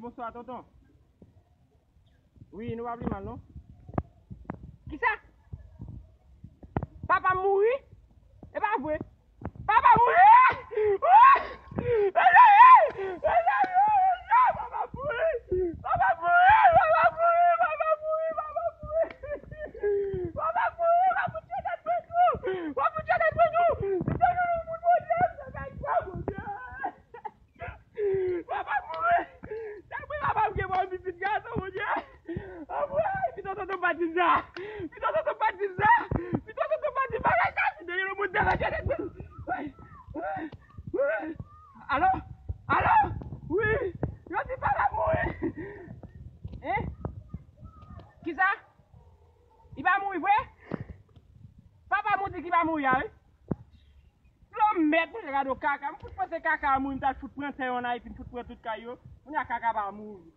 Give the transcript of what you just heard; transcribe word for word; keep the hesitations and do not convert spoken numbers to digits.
Bonswa, tonton. Wi, nou pa pi mal, non? Kisa? Papa m mouri? E pa vre. Papa m mouri! Papa m mouri! Papa m mouri! Papa m mouri! Papa m mouri! Papa m mouri! Papa m mouri! Papa m mouri! W ap fout tchè tèt mwen tou! W ap fout tchè tèt mwen tou! Si se yon moun Bondye, se bagay sa, Bondye! Papa mouri! Dapre papa m gen pou pitit gason, Bondye! Anmwey! Pito tonton pa di m sa! Pito tonton pa di m sa! Pito tonton pa di m bagay sa! Si te gen yon moun te manje tèt mwen! Alo? Alo? Wi! Yo di papa mouri! Hein? Kisa? Li pa mouri vre? Papa m ou di ki pa mouri a, wi. Lanmèd, mwen gade yon kaka. M fout panse kaka a mouri, m t al fout pran tè yo an Ayiti, m fout pran tout kay yo. Kounye a kaka pa mouri.